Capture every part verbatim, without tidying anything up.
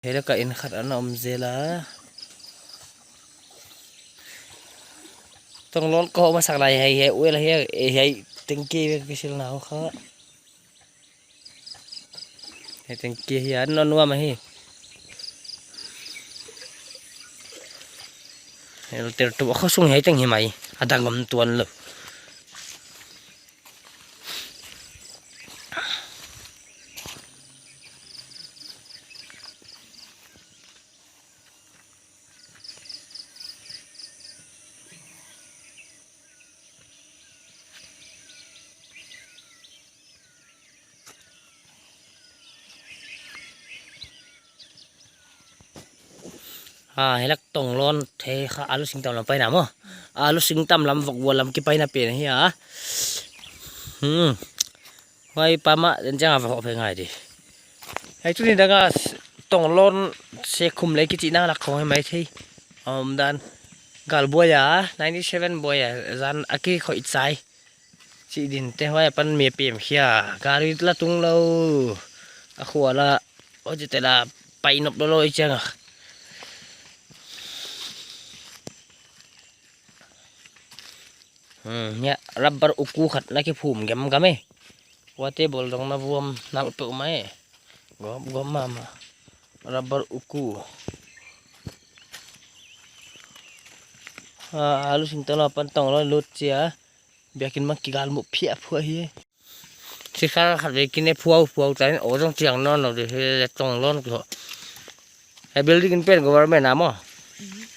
Hiai laka inn khat ana om zel a. Tonglon ka hoh masak lai hiai, hiai well hiai, eh, hiai tengki ve ka kisil nau kha. Hiai tengki hiai ana nuam ahi. Hiai ter tu kha sung hiai teng hi mai. A dang om tuan lou. Ah, hiai lak Tonglon thei kha alu singtam lam pai na maw. Alu singtam lam vok vua lam kipai na pen hi a. Hmm. Huai pa mah den chiang a va hoh phei ngai di. Hiai chu ni dang a s-, Tonglon Sekhum lei kichih na lak khong hi mai thei. Om dan. Gal buai a, ninety seven buai a, zan a kikhoih chai. Chih din te huai apan mi pem khia, gari la tung lou. A khua la, o chih te la, pai nop lou lou i chiang a. Hmm, hiai rubber uku khat na kiphum gem gam e. Huaite bawl dong na vuam nalh peuhmah e. Gawp gawp mahmah. Rubber uku. Ah, alu singtam lam apan Tonglon lut chia. Biakin mah kigal muh phiah phuah hi. Sikar khat vei kin e phuau phuau tain o zong chiang nawn lou di hi le Tonglon kiho. Hiai building in pen government a maw.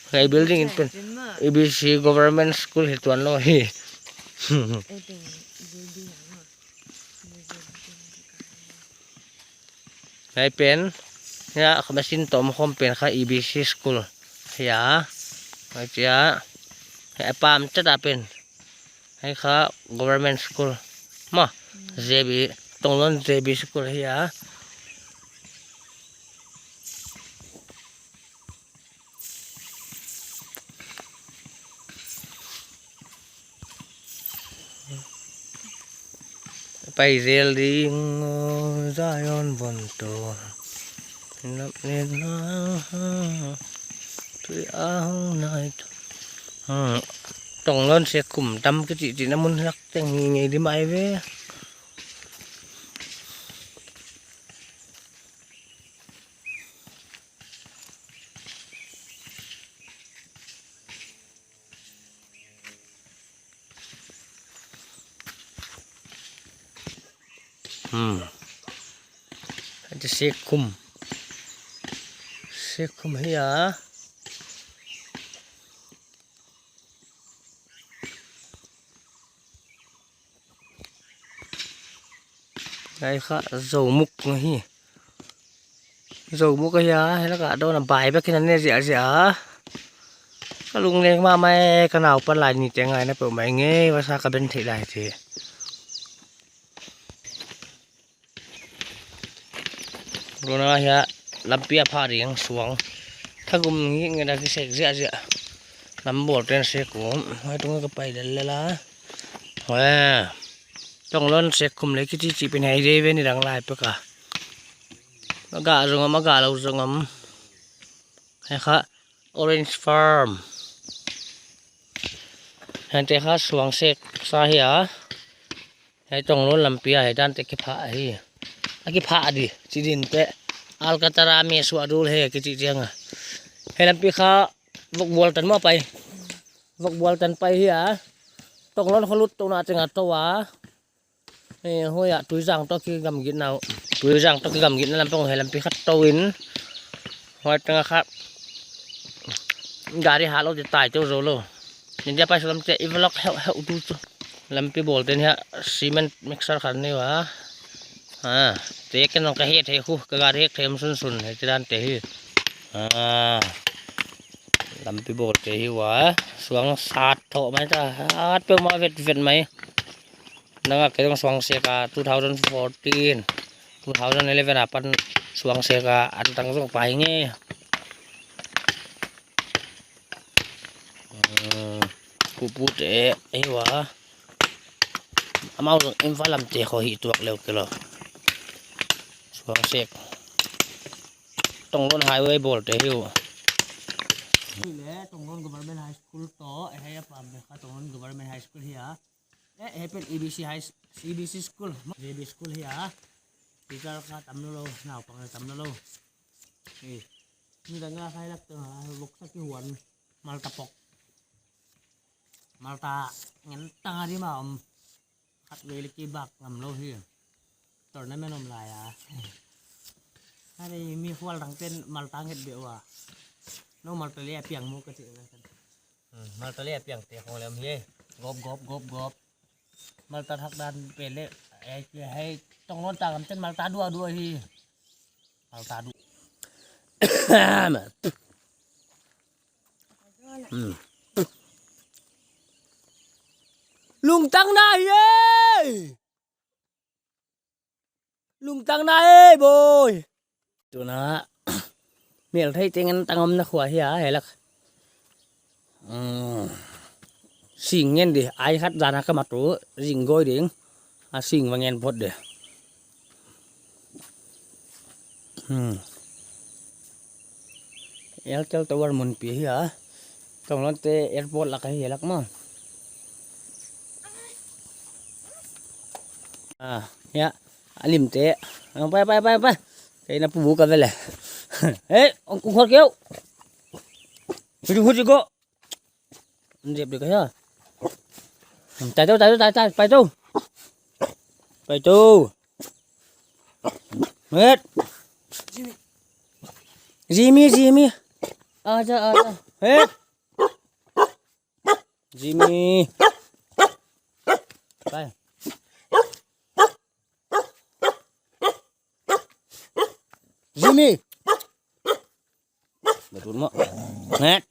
Hiai building in pen A B C Government School hi tuan lou hi. Hiai pen, hiai kha machine tawm khawm pen kha A B C School. Hiai a, hiai chia, hiai pam chat a pen. Hiai kha government school. Maw, J B, Tonglon J B School hi a. Pai zel ding, Zion von to. Nap le na, tui a hong nai to. Hmm. Tonglon Sekhum dam kichih chih na mun lak teng hi ngei di mai ve. Hmm. Hiai Sekhum. Sekhum hi a. Hiai kha Zomuk ahi. Zomuk ahi a, hiai lak a dawn a bai bek in a ne ziahziah a. Ka lungleng mahmah e, ka naupan lai ni te ngaina peuhmah e, ngei vasa ka ben theih lai te. Rona hiai lampi a pha ding suang. Thagum ngitnget a kisek ziahziah. Lam bawl ten sek um. Huai tung ka pai lellel a. Huai. Tonglon Sekhum lei kichih chih pen hiai dei ve ni dang lai pek a. A gah zong om, a gah lou zong om. Hiai kha orange farm. Hiaite kha suang sek sa hi a. Hiai Tonglon lampi a hiai dan te kiphah hi. A kiphah di, chih din te. Alcantara me suah dul hi kichih chiang a. Hiai lampi kha vok bual tan mah pai. Vok bual tan pai hi a. Tonglon kho lut tou na teng a tou a. Eh, huai a Tuizang toh kigamgitna. Tuizang toh kigamgitna lam pong hiai lampi kha tou in. Huai teng a kha gari hat lou di tai tou zou lou. India pai sulam te i vlog heuhheuh tu chu. Lampi bawl ten hiai cement mixer khat nei ua. Ah, te ken nong ka het thei khu, ka gari hek thei om sunsun, hiai te dan te hi. Ah, lampi bawl te hi ua, suang sat thoh mai ta, hat peuhmah vetvet mai. Nang a kei dong suang sek a two thousand fourteen, two thousand eleven apan suang sek a antang zong pai nge. Hmm, kupu te hi ua. Amau zong Imphal lam te kho hi tuak leu ke lo. Suang sek. Tonglon Highway bawlte hi uh. Hi leh Tonglon Government High School toh, eh, hiai a pam bek kha Tonglon Government High School hi a. Eh, hiai pen E B C High, E B C School, J B School hi a. Teacher kha tam lou, naupang leh tam lou. Eh, nidang a hiai lak toh, ah, voksa kihuan, Malta pok. Malta ngen tang a di ma om. Khatvei leh kibak ngam lou hi. Tournament om lai a. Are mi khual dang pen Malta nget beh ua. Nou Malta leh a piang maw ka chih. Hmm, Malta leh a piangte khong lem hi. Gop, gop, gop, gop. Malta thak dan pen leh, eh, eh, Tonglon ta gam ten Malta dua dua hi. Malta dua. Hmm. Lungtang na hi e! Lungtang na e, boy! Tuna, mel thei teng ngen tang omna khua hi a, hiai lak. Hmm. Sing ngen di, ai khat zan a ka mat uh, zing goi ding. A sing va ngen phot di. Hmm. Airtel tower mun pi hi a. Tonglon te airport lak hi lak maw. Ah, ya. A lim te. Ah, pai, pai, pai, pai. Kei na pu bu ka vele. Eh, ong kung khot keu. Huji, huji ko. Zep dek ka hia. Tai tou, tai tou, tai, tai, pai tou. Pai tou. Met. Jimmy, Jimmy. Aja, aja. Het. Jimmy. Pai. Jimmy. Betul mo. Nè.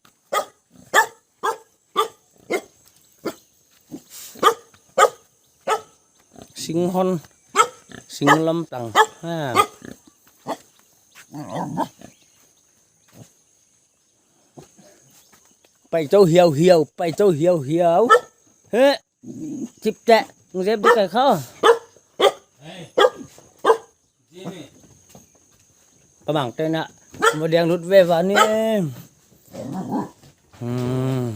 Sing hon. Sing lam tang. Ha. Pai tou hiau hiau, pai tou hiau hiau. He. Chip te, nung zep di kai kho. Pamang te na, mo diang lut ve va ni. Hmm.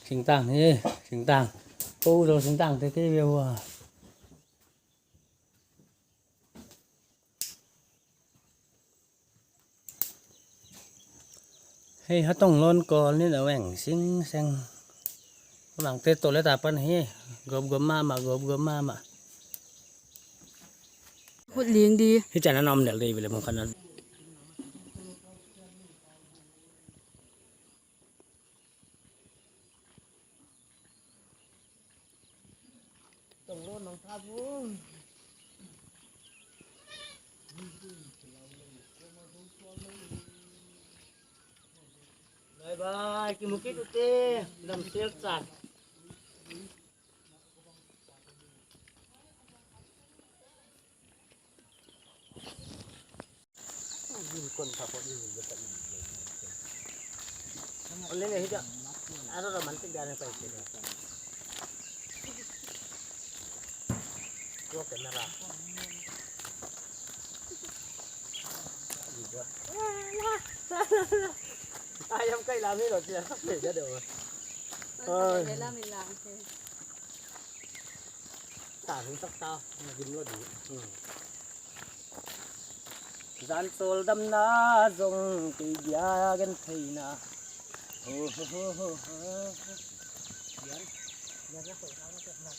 Singtang ni, singtang. Kou zo singtang te ke ve wa. Hei, ha Tonglon kol ni na weng sing seng. Mang te tole ta pan hi. Gop gop mama, gop gop mama. Khut ling di. Hi chana nom del dei bile mong kana. Bye bye, kimu kit ute, lam sel chat. Ole ne hija. Aro romantic gane pa ite. Ko camera. Ayam kai lami lo tia. Hija do. Oi. Lami lang. Ta hung tak ta, na gim lo di. Hmm. Zan sol dam na zong kei dia gen thei na. Ho, ho, ho, ho, ho. Yan. Yan na ko na na na.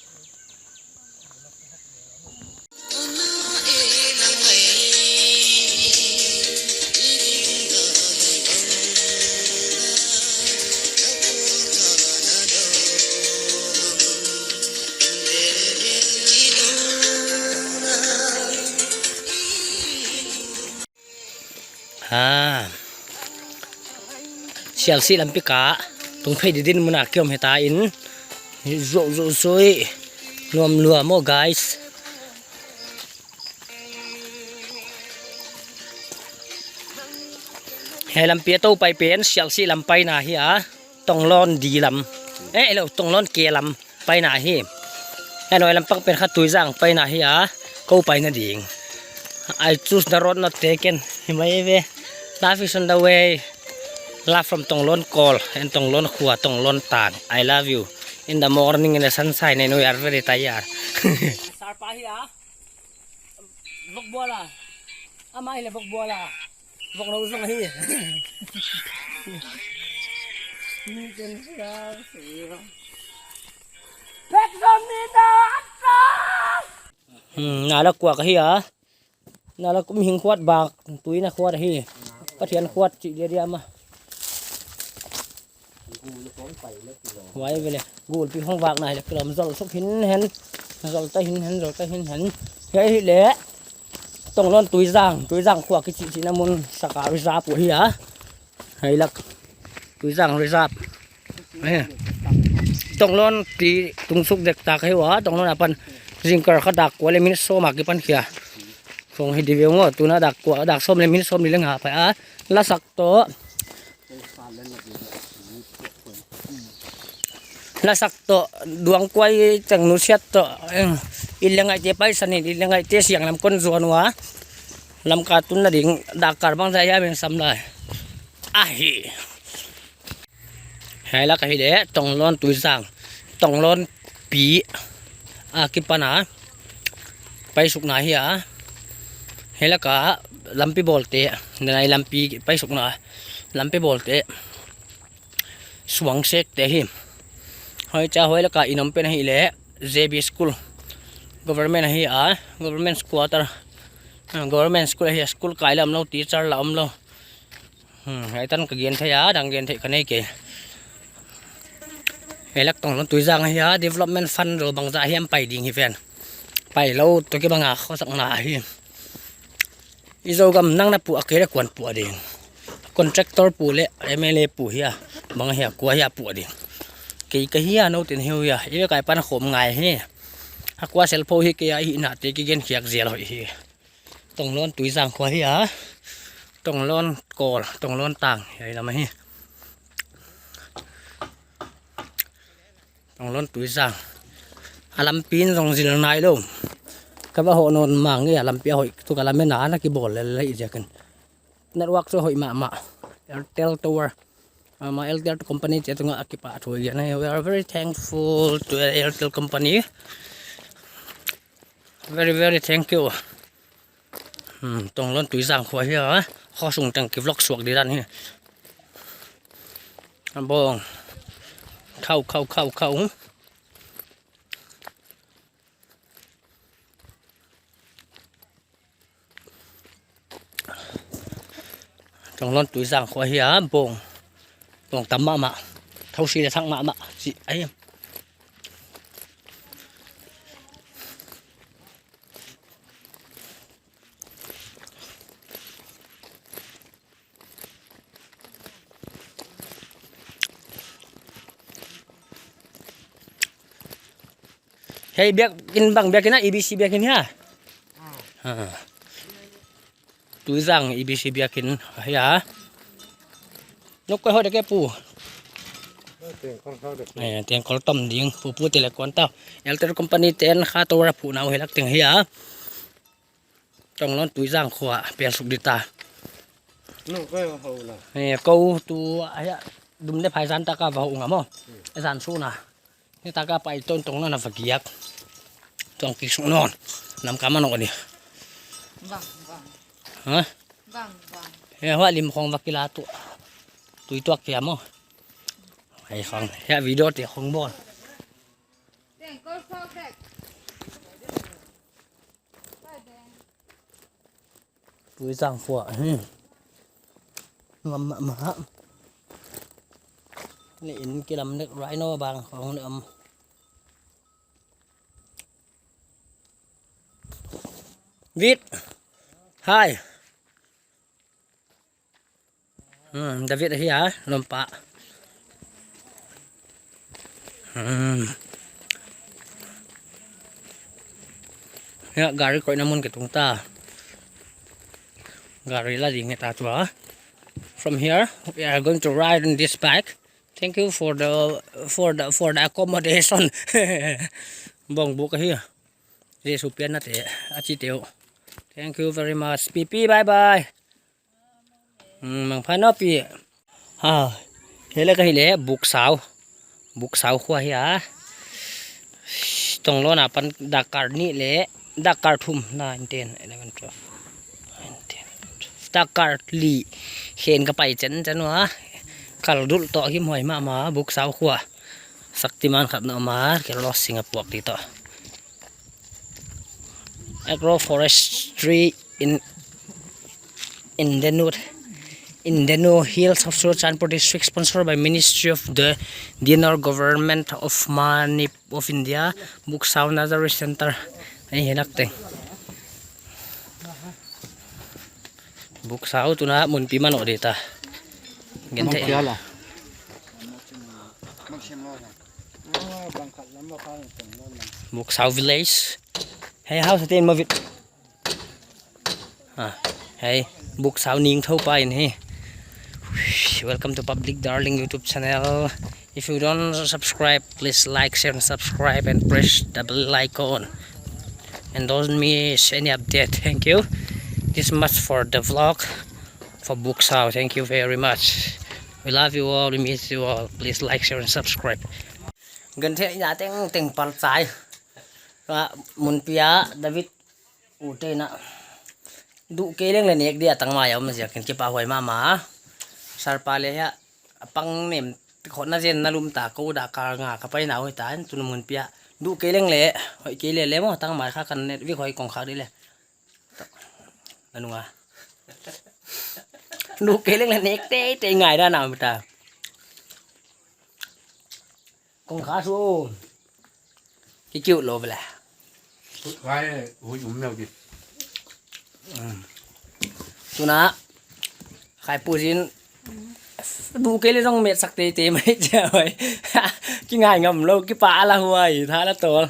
Ha. Sialsi lampi ka tung phei di din muna kiom heta in. Zo, zo, zo i. Nuam lua mo, guys. Hiai lampi a tou pai pen Sialsi lam paina hi a, Tonglon di lam. Eh, lo, Tonglon ke lam paina hi. Hiai nuai lam pang pen kha Tuizang paina hi a, kou paina ding. I choose the road not taken. Hi mai ve. Love is on the way. Love from Tonglon Kol and Tonglon Khua, Tonglon Tang. I love you. In the morning, in the sunshine, and we are very tired. Sarpa hi a. Vok bual a. Amah hi leh vok bual a. Vok lo zong hi. Ni ken sial si. Pek zong ni na ata. Hmm, na la kuak hi a. Na la kum hing khuat bak, tui na khuat hi. Pathian khuat chih dia dia mah. Huai vele, gulpi hong vak na hi leh kilawm, zol suk hin hen. Zol ta hin hen, zol ta hin hen. Hiai hi leh Tonglon Tuizang, Tuizang khua kichi chihna mun Saka Reserve uh hi a. Hiai lak Tuizang Reserve. Eh. Tonglon pi tung suk dek tak hi ua, Tonglon apan zingkal khat dak kua leh minute sawm a kipan khia. Khong hi di ve ung aw, tuna dak kua, dak sawm leh minute sawmnih leng a pai a. Lasak toh. Lasak toh, duang kuai teng nusiat toh, eh, i leng ai te paisan in, i leng ai te siang lam kon zuan ua. Lamka tunna ding, dak kal bangzah hiam in sam lai. Ahi. Hiai lak ahi leh, Tonglon Tuizang, Tonglon pi a kipan a paisukna hi a. Hiai lak a lampi bawlte, denai lampi paisukna, lampi bawlte, suang sekte hi. Huai cha huai lak a i om pen ahi leh, J B School. Government ahi a, government quarter. Ah, government school ahi a, school kai la omlou, teacher la omlou. Hmm, hiai tan ka gen thei a, dang gen thei ka nei kei. Hiai lak Tonglon Tuizang ahi a, development fund lou bangzah hiam pai ding hi ven. Pai lou toh kibang a khosakna ahi. I Zogam nang na pua kei leh kuan pua ding. Contractor pu leh M L A pu hia, bang hia, kua hia pua ding. Kei ka hia, nou ten hiu hia, i ve kai pan khawm ngai hi. A kua selpho hi kei a i hihna te kigen khiak zel hoih hi. Tonglon Tuizang khua hi a. Tonglon Kol, Tonglon Tang, hiai lam ahi. Tonglon Tuizang. A lampi in zong zil nailou. Ka va hoh nawn mang e, a lampi a hoih tu ka lam e na, na kibawl lel leh ziakin. Network chu hoih mahmah. Airtel tower. Ah, ma Airtel company te tunga kipahthu i gen a. We are very thankful to Airtel company. Very, very thank you. Hmm, Tonglon Tuizang khua hi a. Khosung teng ki vlog suak di dan hi. A bawng. Khau, khau, khau, khau. Tonglon Tuizang khua hi a, bawng. Bawng tam mahmah. Thau si leh thak mahmah. Si, ai. Hei, biakin bang, biakin a, E B C biakin hia? Ah. Tuizang E B C biakin hia. Nuk koi hot ke pu. Eh, tengkol tom ding, pu pu te leh kuan ta. Airtel company ten kha tower phuh nau hiai lak teng hia. Tonglon Tuizang khua, pial suk di ta. No, koi ho la. Eh, kou tu, aya, dum leh phai zan ta ka va ho nga mo. Hmm. E zan su na. Ni ta ka pai ton tong na na va giak. Tong ki suk non. Nam ka ma no ni. Bang, bang. Ha? Bang, bang. Eh, huai lim khong va kila tu. Tui tuak kia mo. Ai khong. Hiai video te khong bawl. Tengkol sok dek. Tuizang khua hi. Ngam mahmah. Ni in kilam dek rhino bang khong ni om. Vit. Hai. Hmm, David ahi a, lawmpa. Hmm. Ya, gari koihna mun ka tung ta. Gari la ding ta tua. From here, we are going to ride on this bike. Thank you for the, for the, for the accommodation. Bawng buk ahi. Jesu pianna te, a chi teu. Thank you very much. Pipi, bye bye. Hmm, mangpha no pi. Ha, hiai leh ka hi leh Buksau. Buksau khua hi a. Tonglon apan dak kal nih leh, dak kal thum, nine, ten, eleven, twelve, nine, ten, twelve. Dak kal li khen ka pai chen chen ua. Kal dulh toh himhuai mahmah Buksau khua. Shaktiman khat na om a, ke lo sing a puak di toh. Agroforestry in, in the North, in the North Hills of Churachandpur District, sponsored by Ministry of the D N R Government of Manip-, of India, Buksau Nursery Center. Ei, hiai nak teng. Buksau tuna mun pi man o dita. Gente. Buksau village. Hiai house ten ma vit. Ah, hiai Buksau ning tho pa in hi. Welcome to Public Darling YouTube channel. If you don't subscribe, please like, share and subscribe and press the bell icon. And don't miss any update. Thank you. This much for the vlog for Buksau. Thank you very much. We love you all. We miss you all. Please like, share and subscribe. Gente ina tengteng pal chai. Ka mun pi a David u te na. Duh kei leng leh nek dia tangmai a om ziakin kipahhuai mahmah. Sarpa leh hiai a pang nem khotna zen na lum ta, kou dak kal nga ka pai na hoih ta in tun mun pi a. Duh kei leng leh, hoih kei leh leh maw tangmai kha kan net vik hoih kong khak di leh. Anu nga. Duh kei leng leh nek teitei ngai dan a om ta. Kong kha su. Ki kiu lo bela. Khai hui um lo ki. Hmm. Tuna. Khai pu zin. Duh kei leh zong met sak teitei mai chia hoih. Ki ngai ngam lo, kipak a la huai, tha la tol.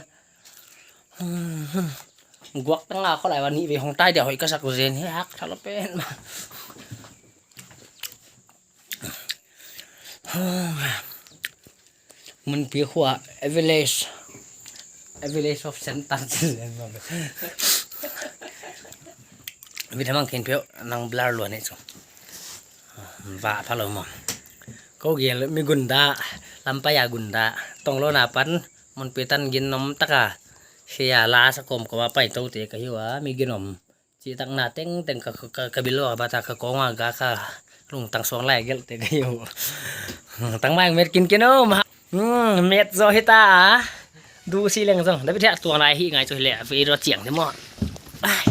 Guak tang a kholai wan nih ve hong tai dia hoih ka sak zen hi hak tha lo pen ma. Mun pi khua, a village, a village of Saint Anthony. Vit hamang khin pio nang blur luan ni chu. Va pha lo maw. Kou gel mi gunda, lampai a gunda. Tonglon apan, mun pi tan gin nom taka. Hiai a la sa kom kom a pai tou te ka hi ua, mi gin om. Chi tak na tengteng ka, ka, ka bil ua, ba ta ka kong a ga ka lungtang suang lai gel te ka hi ua. Tangmai met kinkin om. Hmm, met zo hita. Duh si leng zong. David hiai tuang lai hi ngai chu hileh, video chiang te maw. Ai.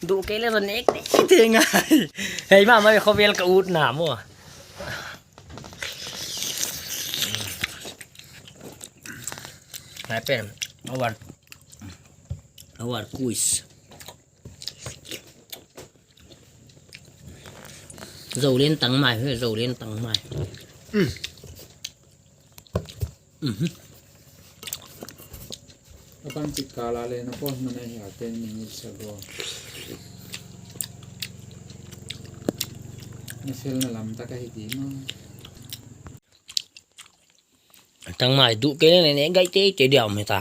Duh kei leh zong nek te, te ngai. Hei ma ma khovel ka ut na maw. Ngai pen. Awar. Awar kuis. Zo len tangmai, he, zo len tangmai. Mm. Mhm. Apan chik kala le na pos mana hi a ten minutes ago. Na sel na lam taka hi di ma. Tangmai duh kei leng leh nek ngai teitei dia om hita.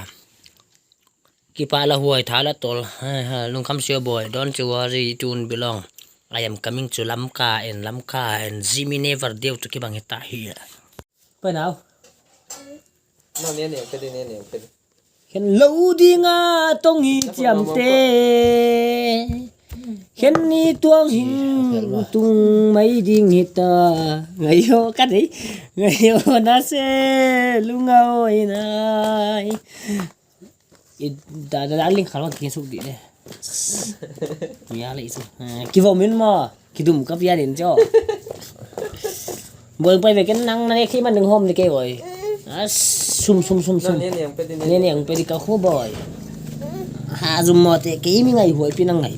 Kipak la huai tha la tol. Ha, ha, lungkham sia boy, don't you worry, it won't be long. I am coming to Lamka and Lamka and Jimmy never due to kibang hita hi. Pai nau. No, ne ne, pedi ne ne, pedi. Khen lo ding a tong hi chiam te. Khen ni tuang hing tung mai ding hita. Ngai ho ka dei. Ngai ho na se lungau nai. I da, da, da, ling khalwa ki suk di de. Mia le isu. Eh, ki vo min ma, ki dum ka pia din cho. Boy pai ve ken nang na ne khi man nung hom ni ke boy. Ah, sum, sum, sum, sum. Ne ne ang pe di ne. Ne ne ang pe di ka khu boy. Ha, zum mo te ke mi ngai huai pi nang ngai.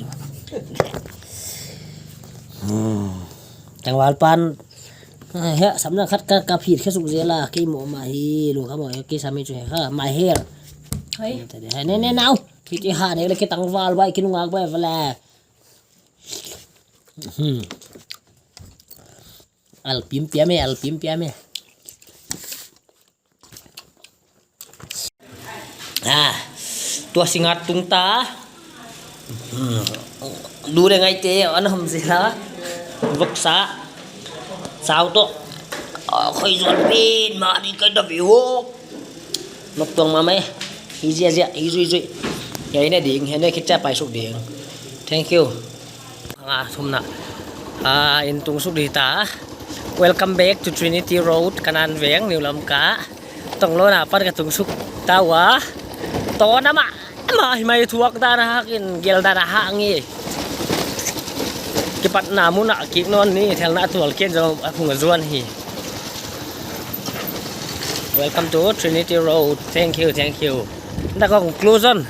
Hmm. Tangval pan. Ah, he, samna khat ka, ka phit khe suk zel a, kei mo ma hi, lu ka mo, kei sami chu he, ha, my hair. Hei. Ne, ne, nau. Ki ti ha, ne, le ke tangval bai, ki nungak bai, vala. Hmm. Al pim piam e, al pim piam e. Ah, tua singa tung ta. Hmm. Duh le ngai te, ana hom sila. Voksa. Sau toh. Ah, khoi zuan pen mah di kai da view. Nok tuang mah mai. Hi zia zia, hi zui zui. Hiai ne ding, hiai ne khit chiah pai suk ding. Thank you. Nga thumna. Ah, in tung suk di ta. Welcome back to Trinity Road, Kanan Veng, New Lamka. Tonglo na pat ka tung suk ta ua. Tawna mah, mah hi mai, thuak dan a hak in, gel dan a hak nge. Kipatna mun ah kik nawn ni, thelna tual ken zo a hung zuan hi. Welcome to Trinity Road. Thank you, thank you. The conclusion.